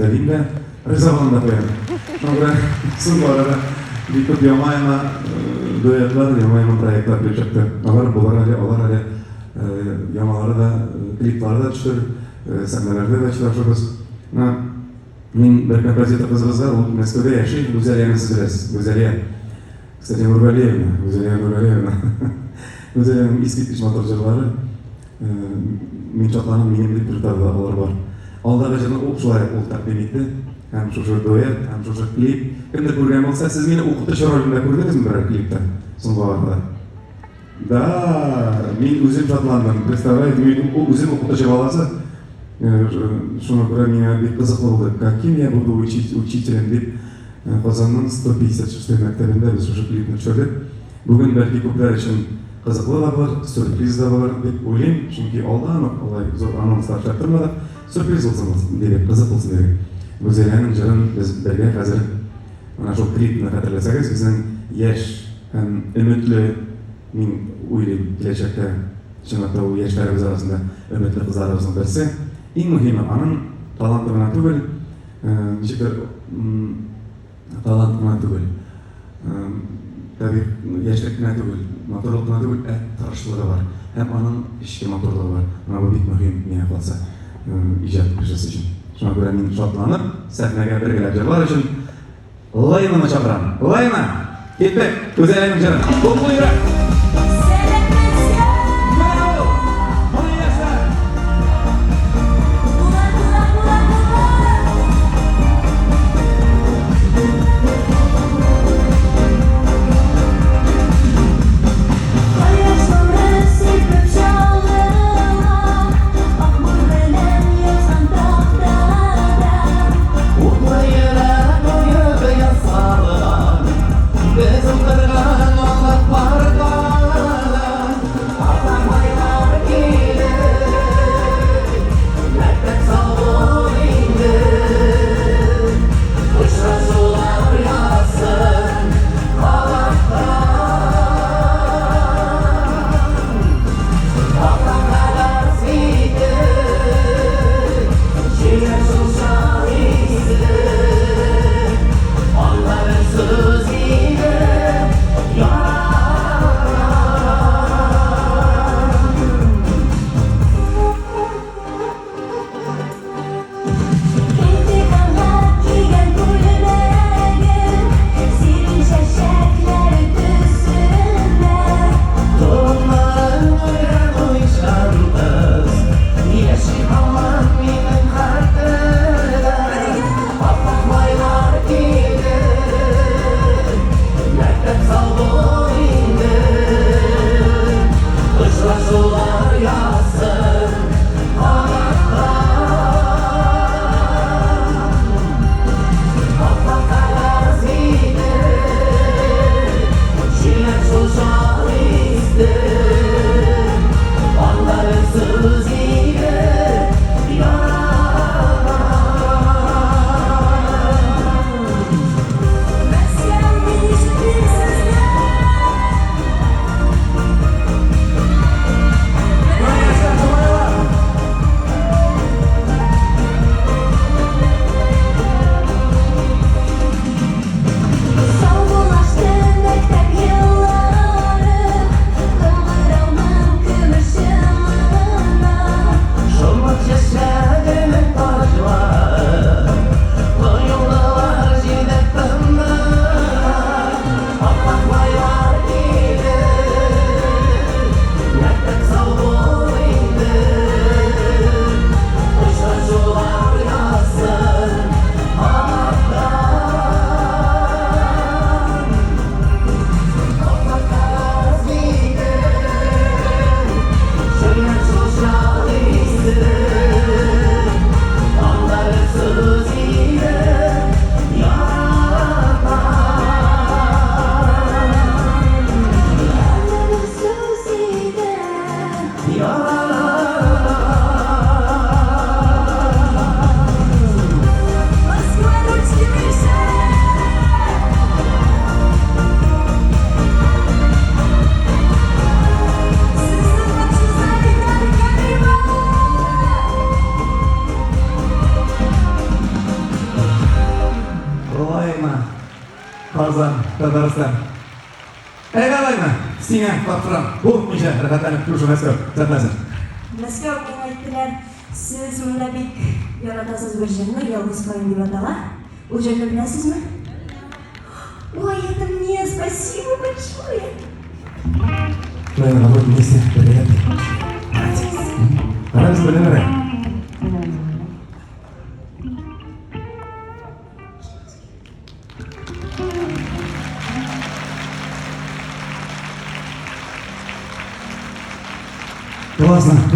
дә дим дә, риза булам да куям. Шуңа күрә соңгы арада бик күп яңа-яңа дуэтлар, яңа-яңа проектлар килеп чыкты. Алар булыр әле, алар әле яңалары да, клиплары да төшер, сәхнәләрдә дә очрашырбыз. Менә мин бер композитор кызыбызга, ул Мәскәүдә яши, Гүзәлияне сез беләсез, Гүзәлия. Кстати, Нургалиевна, Гүзәлия Нургалиевна. Гүзәлиянең искиткеч матур җырлары. Мин шатланам, минем репертуарда алар бар. Алдагы җырны ул шулай ул тәкъдим итте. Һәм шушы дуэт, һәм шушы клип. Кемдер күргән булса, сез мине укытучы ролендә күрдегезме берәр клипта соңгы арада? Да, мин үзем шатландым. Представляете, мин үзем укытучы баласы. Шуңа күрә миңа бик кызыклы булды. Каким я буду учить учителем дип Казанның 156 мәктәбендә без шушы клипны төшердек. Бүген бәлки күпләр өчен кызыклы да булыр, сюрприз да булыр дип уйлыйм, чөнки алдан ук алай зур анонслар эшләп тормадык. Сюрприз булсын дидек, кызык булсын дидек. Гүзәләнең җырын без бергә хәзер менә шул клипны хәтерләсәгез, безнең яшь һәм өметле, мин уйлыйм, киләчәктә чынлап та ул яшьләребез арасында өметле кызларыбызның берсе. Иң мөһиме, аның таланты гына түгел, ничектер талант кына түгел, табигый яшьлек кенә түгел, матурлык кына түгел, ә тырышлыгы бар. Һәм аның эчке матурлыгы бар. Менә бу бик мөһим, миңа калса, иҗат кешесе өчен. Шуңа күрә мин шатланып, сәхнәгә бергәләп җырлар өчен Лейнаны чакырам. Лейна, киттек, Гүзәләнең җырын. Утлы йөрәк! Без утырган алак парка. Казан, Татарстан. Әйдә алайма, сиңа тапшырам. Курыкмыйча, рәхәтләнеп шушы Мәскәү сәхнәсен. Мәскәү, миңа әйттеләр, сез монда бик яратасыз бер җырны, Ялгыз каен дип атала. Ул җырны беләсезме? Ой, это мне, спасибо большое. Мы работаем вместе, привет. Молодец. Карагыз, беләләр. Классно.